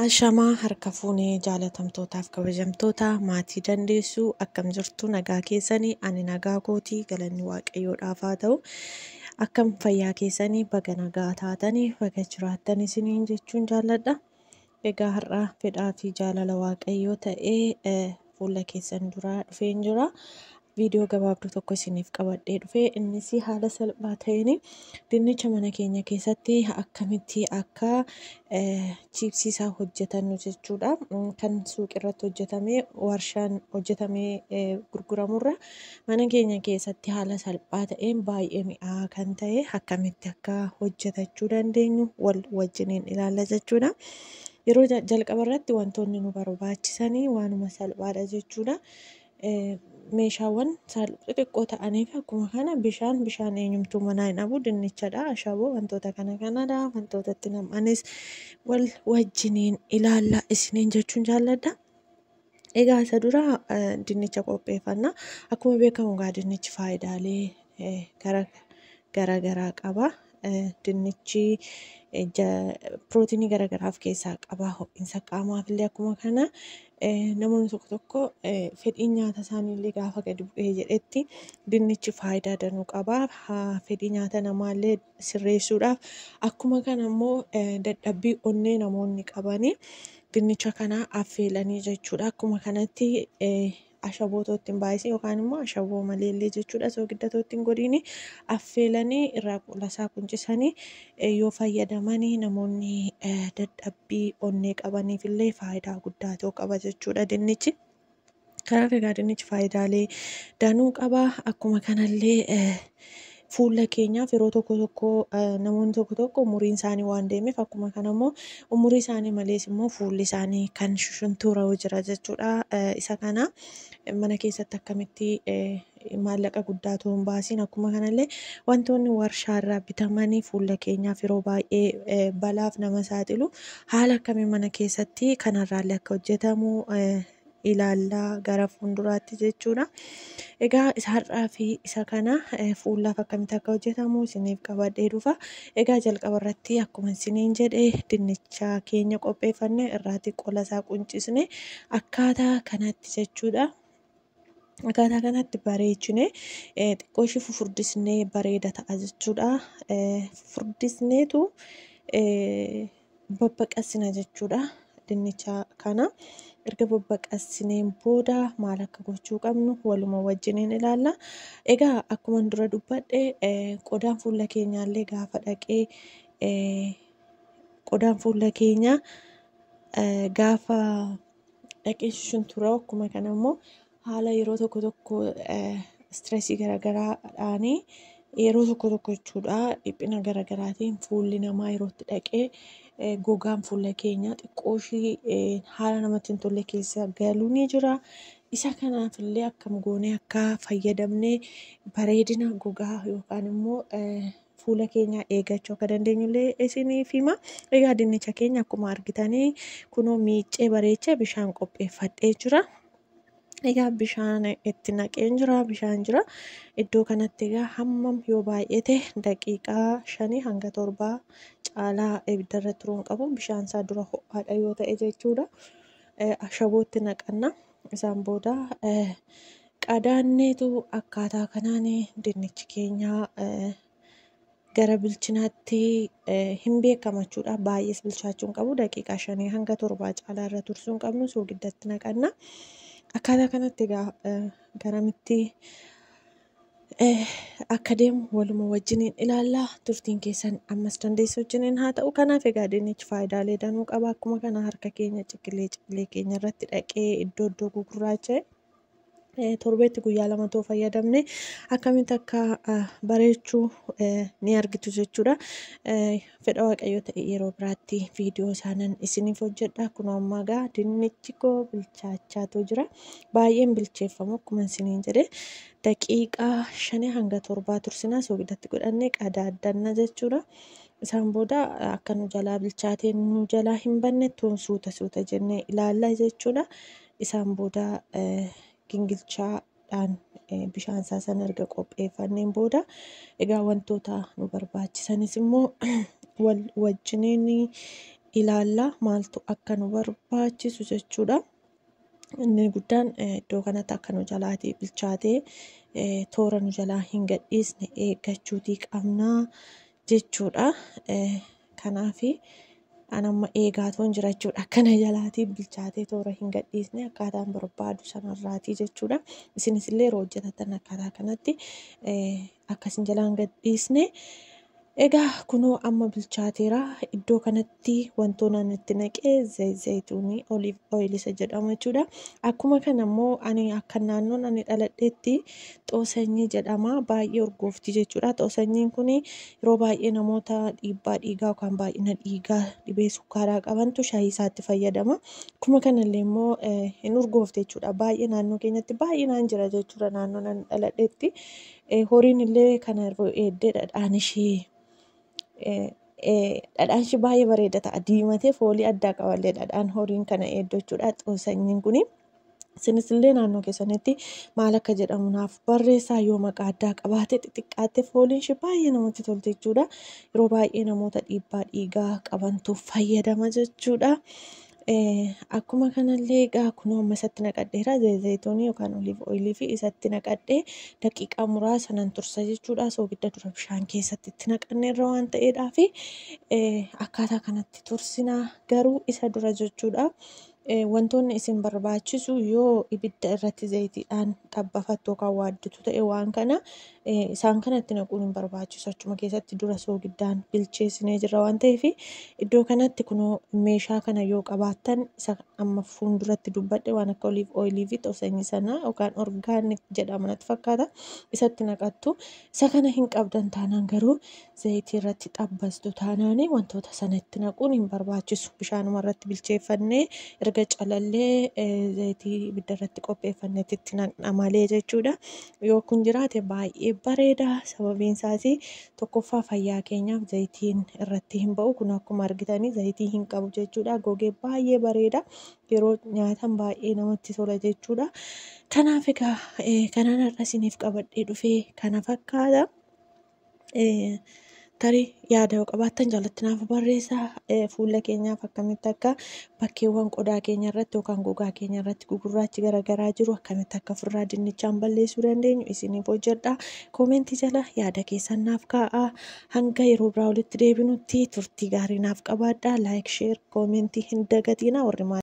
Ashamaa harka fuunee jaalatamtootaaf kabajamtoota maatii dandeessuu akkam jirtu nagaa keessanii ani nagaa kootii galanni waaqayyoodhaaf haa ta'u. Akkam fayyaa keessanii baga nagaa taatanii baga jiraattan isiniin jechuun jaalladha. Egaa har'a fedhaa fi jaalala waaqayyoo ta'ee fuula keessan duraa dhufeen jira. Viidiyoo gabaabduu tokko isiniif qabadhee dhufee innis haala salphaa ta'een dinnicha mana keenya keessatti akkamitti akka chiipsii isaa hojjetannu jechuudha. Kan suuqii irratti hojjetamee warshaan hojjetamee gurguramurra mana keenya keessatti haala salphaa ta'een baay'ee mi'aa kan ta'e akkamitti akka hojjetachuu dandeenyu wal wajjiniin ilaalla jechuudha. Yeroo jalqaba irratti wantoonni nu barbaachisanii waanuma salphaadha jechuudha. Meeshaawwan xixiqqoo ta'anii fi akkuma kana bishaan eenyumtuu manaa hin dhabu dinnichadha ashaboo wantoota kana kanadha wantoota itti nam'anis wal wajjiniin ilaalla isiniin jechuun jaalladha. Egaa isa dura dinnicha qopheeffanna. Akkuma beekamu egaa dinnichi faayidaalee gara garaa qaba. Dinnichi pirootinii gara garaa of keessaa qaba. Ho'iinsa qaamaaf illee akkuma kana namoonni tokko tokko fedhiin nyaata isaanii illee gaafa gadi bu'ee jedhetti dinnichi faayidaa danuu qaba. Fedhii nyaata namaallee sirreessuudhaaf akkuma kana immoo dadhabbii onnee namoonni qabanii dinnicha kana affeelanii jechuudha. Akkuma kanatti ashaboo otoo itti hin baay'isin yookaan immoo ashaboo maleellee jechuudha soogidda otoo itti hin godhiin affeelanii irraa qola isaa quncisanii yoo fayyadamanii namoonni dadhabbii onnee qabaniif illee faayidaa guddaa ta'u qaba jechuudha dinnichi. Kanaaf egaa dinnichi faayidaalee danuu qaba. Akkuma kanallee fuula keenyaaf yeroo tokko tokko namoonni tokko tokko umuriin isaanii waan deemeef akkuma kana immoo umurii isaanii malees immoo fuulli isaanii kan shushuntuura'u jira jechuudha. Isa kana mana keessatti akkamitti maallaqa guddaa otoo hin baasiin akkuma kanallee wantoonni warshaarraa bitamanii fuula keenyaaf yeroo baay'ee balaaf nama saaxilu haala akkamiin mana keessatti kanarraallee akka hojjetamu ilaallaa gara fuulduraatti jechuudha. Egaa isa har'aa fi isa kana fuulaaf akkamitti akka hojjetamu isiniif qabadhee dhufa. Egaa jalqaba irratti akkuma isiniin jedhe dinnicha keenya qopheeffanne irraati qola isaa quncisne akkaataa kanatti jechuudha. Akkaataa kanatti bareechine xiqqoo ishee fufurdisnee bareeda ta'a jechuudha. Fufurdisneetu babbaqasina jechuudha dinnicha kana. Erga babbaqassineen booda maal akka gochuu qabnu waluma wajjiniin ilaalla. Egaa akkuma dura dubbadhe qodaan fuula keenyaallee gaafa dhaqee qodaan fuula keenyaa gaafa dhaqee shunturaa akkuma kana immoo haala yeroo tokko tokko stressii garaagaraadhaanii yeroo tokko tokko jechuudha dhiphina garaagaraatiin fuulli namaa yeroo itti dhaqee gogaan fuula keenyaa xiqqoo ishee haala namatti hin tolle keessa galuu ni jira. Isa kanaaf illee akkam goonee akka fayyadamnee bareedina gogaa yookaan immoo fuula keenya eeggachuu akka dandeenyu illee isiniif hima. Egaa dinnicha keenya akkuma argitanii kunoo miiccee bareechee bishaan qopheeffadhee jira. Egaa bishaan itti naqeen jira, bishaan jira. Iddoo kanatti egaa hammam yoo baay'ate daqiiqaa 5 hanga 7 caalaa ibiddarra turuu hin qabu. Bishaan isaa dura ho'aadha yoo ta'e jechuudha. Ashabootti naqanna. Isaan booda qadaanneetu akkaataa kanaan dinnichi keenya gara bilchinaatti hin beekama jechuudha. Baay'ees bilchaachuu hin qabu. Daqiiqaa 5 hanga 7 caalaa irra tursuu hin qabnu. Soogiddatti naqanna. Akkaataa kanatti egaa garamitti akka deemu waluma wajjiniin ilaalla. Turtiin keessan ammas dandeessu wajjiniin haa ta'u. Kanaaf egaa dinnichi faayidaalee danuu qaba. Akkuma kana harka keenya ciqilee ciqilee keenya irratti dhaqee iddoo iddoo gugurraacha'e torbeetti guyyaa lama otoo fayyadamne akkamitti akka bareechuu ni argitu jechuudha. Fedha waaqayyoo ta'e yeroo biraatti viidiyoo isaanan isiniif hojjedha. Kun ammaa egaa dinnichi koo bilchaachaatu jira. Baay'een bilcheeffamu akkuma isiniin jedhe daqiiqaa 5 hanga 7 tursinaa soogidatti godhannee qadaaddanna jechuudha. Isaan booda akka nu jalaa bilchaatee nu jalaa hin banne toon suuta suuta jennee ilaalla jechuudha. Isaan booda gingilchaadhaan bishaan isaa sana erga qopheeffanneen booda egaa wantoota nu barbaachisanis immoo wal wajjiniin ilaalla maaltu akka nu barbaachisu jechuudha. Inni guddaan iddoo kanatti akka nu jalaatii bilchaatee toora nu jalaa hin gadhiisne eeggachuutii qabnaa jechuudha. Kanaafi an amma eegaatoon jira jechuudha. Akkana jalaatii bilchaatee toora hin gadhiisne akkaataan barbaadu sanarraatii jechuudha. Isinis illee yeroo hojjetatan akkaataa kanatti akkasin jalaan gadhiisne. Egaa kunoo amma bilchaateera. Iddoo kanatti wantoonni ani itti naqee zayituunii olive oil isa jedhamu jechuudha. Akkuma kana immoo ani akka naannoon ani dhaladhetti xoosanyii jedhama. Baay'ee urgoofti jechuudha. Xoosanyiin kun yeroo baay'ee namoota dhiibbaa dhiigaa yookaan baay'ina dhiigaa dhibee sukkaaraa qabantu shaayii isaatti fayyadama. Akkuma kanallee immoo hin urgoofte jechuudha. Baay'ee naannoo keenyatti baay'inaan jira jechuudha naannoon ani dhaladhetti. Horiin illee kana yeroo eeddee dhadhaan ishee dhadhaan ishee baay'ee bareeda ta'a. Diimatee foolii addaa qaballee dhadhaan horiin kana eeddu jechuudha. Xoosanyiin kuni. Isinis illee naannoo keessanitti maal akka jedhamu naaf barreessaa yoo maqaa addaa qabaate xixiqqaatte fooliin ishee baay'ee namatti tolti jechuudha. Yeroo baay'ee namoota dhiibbaa dhiigaa qabantu fayyadama jechuudha. Akkuma kanallee egaa kunoo amma isatti naqadheera. Zayituunii yookaan olive oilii fi isatti naqadhee daqiiqaa muraasa nan tursa jechuudha. Soogidda dura bishaan keessatti itti naqanneerra waan ta'eedhaa fi akkaataa kanatti tursinaa garuu isa dura jechuudha. Wantoonni isin barbaachisu yoo ibidda irratti zayitiidhaan xabbafattu yookaan waadditu ta'e waan kana isaan kanatti naquun hin barbaachisu. Achuma keessatti dura soogiddaan bilcheessinee jirra waan ta'eef iddoo kanatti kunoo meeshaa kana yoo qabaattan isa amma fuulduratti dubbadhe waan akka olive oilii fi xosanyii sana yookaan orgaanik jedhama natti fakkaata isatti naqattu. Isa kana hin qabdan taanaan garuu zayitii irratti xabbastu taanaan wantoota sana itti naquun hin barbaachisu. Bishaanuma irratti bilcheeffannee erga calallee zayitii ibidda irratti qopheeffannetti itti naqna malee jechuudha. Yoo kun jiraate baay'ee bareeda. Sababiin isaas tokkoffaa fayyaa keenyaaf zayitiin irratti hin ba'u. Kun akkuma argitanii zayitii hin qabu jechuudha. Gogee baay'ee bareeda. Yeroo nyaatan baay'ee namatti tola jechuudha. Kanaaf egaa kanaan har'a isiniif qabadhee dhufee kana fakkaata. Tarii yaada yoo qabaattan jalatti naaf barreessaa. Fuula keenyaaf akkamitti akka bakkeewwan qodaa keenya irratti yookaan gogaa keenya irratti gugurraachi garaagaraa jiru akkamitti akka ofirraa dinnichaan balleessuu dandeenyu isiniif hojjedha. Koomentii jala yaada keessan naaf kaa'aa. Hanga yeroo biraa walitti deebinutti turtii gaarii naaf qabaadhaa. Like, share, koomentii hin dagatinaa warri